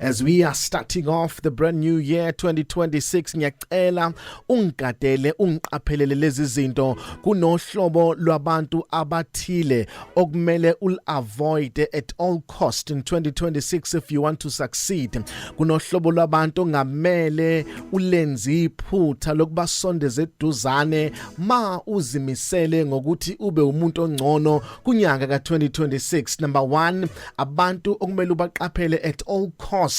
As we are starting off the brand new year 2026, ngiyacela ungigadele, ungiqaphelele lezi zinto. Kunohlobo lwabantu abathile okumele ul avoid at all cost in 2026 if you want to succeed. Kunohlobo lwabantu ongamele ulenze iphutha lokubasondeza eduzane ma uzimisele ngokuthi ube umuntu ongcono kunyaka ka2026. Number 1, abantu okumele ubaqaphele at all cost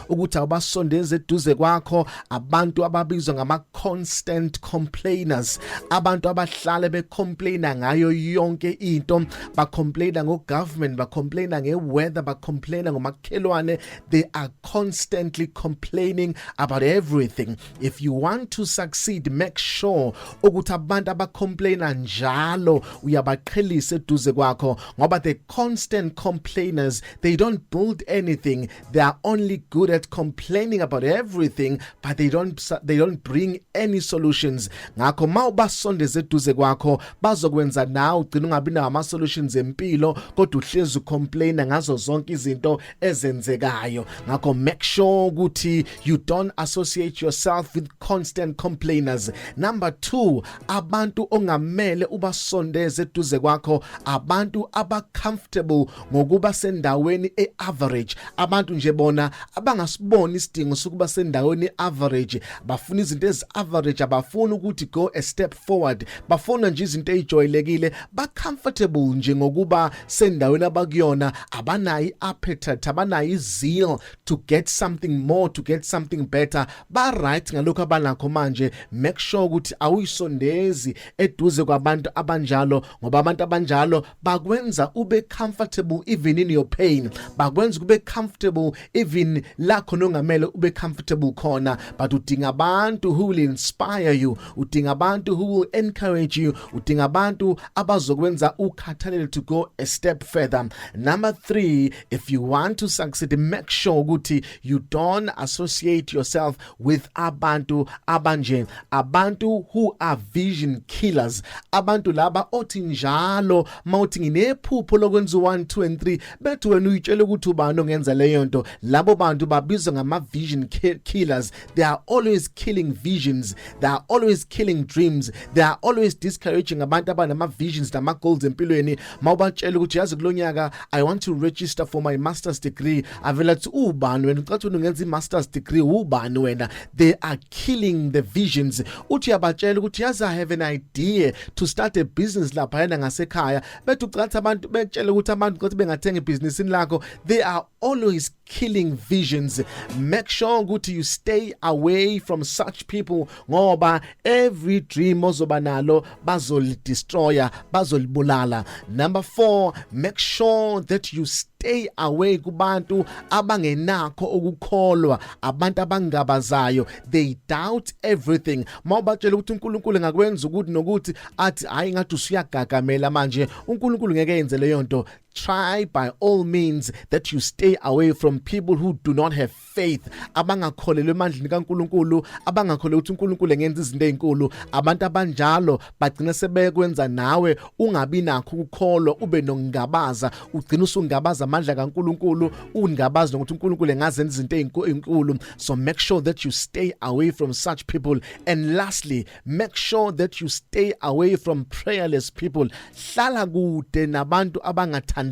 ukuthi awubasondeze eduze kwakho, abantu ababizwa ngama constant complainers, abantu abahlale becomplaina ngayo yonke into. Bacomplaina ngo-government, bacomplaina nge-weather, bacomplaina ngomakhelwane. They are constantly complaining about everything. If you want to succeed, make sure ukuthi abantu abacomplaina njalo uyabaqhelisa eduze kwakho, ngoba the constant complainers, they don't build anything. They are only good at complaining about everything, but they don't bring any solutions. Ngakho mawubasondeze eduze kwakho, bazokwenza nawe ugcina ungabi nawo ama solutions empilo, kodwa uhlezi ucomplaina ngazo zonke izinto ezenzekayo. Ngakho make sure ukuthi you don't associate yourself with constant complainers. Number 2, abantu ongamele ubasondeze eduze kwakho, abantu aba comfortable ngokuba sendaweni eaverage, abantu nje bona abangasiboni isidingo sokuba sendaweni average. Bafuna izinto ezi average, abafuni ukuthi go a step forward, bafuna nje izinto ezijwayelekile. Ba comfortable nje ngokuba sendaweni abakuyona, abanayo appetite, abanayo zeal to get something more, to get something better. Ba right ngalokho abanakho manje. Make sure ukuthi awuyisondezi eduze kwabantu abanjalo, ngoba abantu abanjalo bakwenza ube comfortable even in your pain, bakwenza ube comfortable even la khona ongamele ube comfortable khona. But udinga abantu who will inspire you, udinga abantu who will encourage you, udinga abantu abazokwenza ukhathalele to go a step further. Number 3, if you want to succeed, make sure ukuthi you don't associate yourself with abantu abanje, abantu who are vision killers, abantu laba othi njalo mawuthi nginephupho lokwenza 1 2 and 3, bethi wena uyitshela ukuthi ubani ongenza leyo nto. Labo bantu babizwa ngama vision killers. They are always killing visions, they are always killing dreams, they are always discouraging abantu abanama visions nama goals empilweni. Mawubatshela ukuthi yazi kulonyaka I want to register for my master's degree, avela athi ubani wena? Ucathi wena ungenza i master's degree? Ubani wena? They are killing the visions. Uthi uyabatshela ukuthi yazi I have an idea to start a business lapha yena ngasekhaya, bethi ucathi abantu betshela ukuthi abantu ukuthi bengathenga ibhizinisini lakho. They are always killing visions. Make sure ukuthi you stay away from such people, ngoba every dream ozoba nalo bazolidestroya, bazolibulala. Number 4, make sure that you stay away kubantu abangenakho ukukholwa, abantu abangabazayo. They doubt everything. Mawubatshela ukuthi uNkulunkulu engakwenza ukuthi nokuthi, athi hayi, ngathi usuyagagamela manje, uNkulunkulu ngeke yenze leyo nto. Try by all means that you stay away from people who do not have faith, abangakholelwa emandleni kaNkuluNkulu, abangakholelwa ukuthi uNkulunkulu engenza izinto ezinkulu. Abantu abanjalo bagcina sebekwenza nawe ungabi nakho ukukholwa, ube nokungabaza, ugcina usungabaza amandla kaNkuluNkulu, ungabaza nokuthi uNkulunkulu engazenza izinto ezinkulu. So make sure that you stay away from such people. And lastly, make sure that you stay away from prayerless people. Hlala kude nabantu abangathandazi,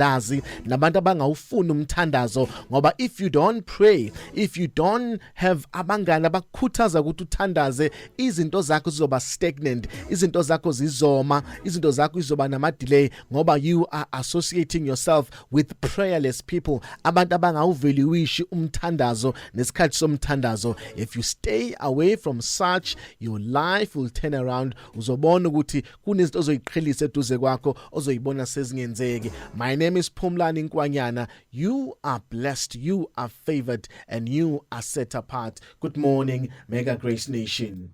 nabantu abangawufuni umthandazo, ngoba if you don't pray, if you don't have abangani abakukhuthaza ukuthi uthandaze, izinto zakho zizoba stagnant, izinto zakho zizoma, izinto zakho izoba nama delay, ngoba you are associating yourself with prayerless people, abantu abangawuvaluishi umthandazo nesikhathi somthandazo. If you stay away from such, your life will turn around. Uzobona ukuthi kunezinto ozoyiqhelisa eduze kwakho ozoyibona sezingenzeki. My name is Phumlani Nkwanyana. You are blessed, you are favored and you are set apart. Good morning, Mega Grace Nation.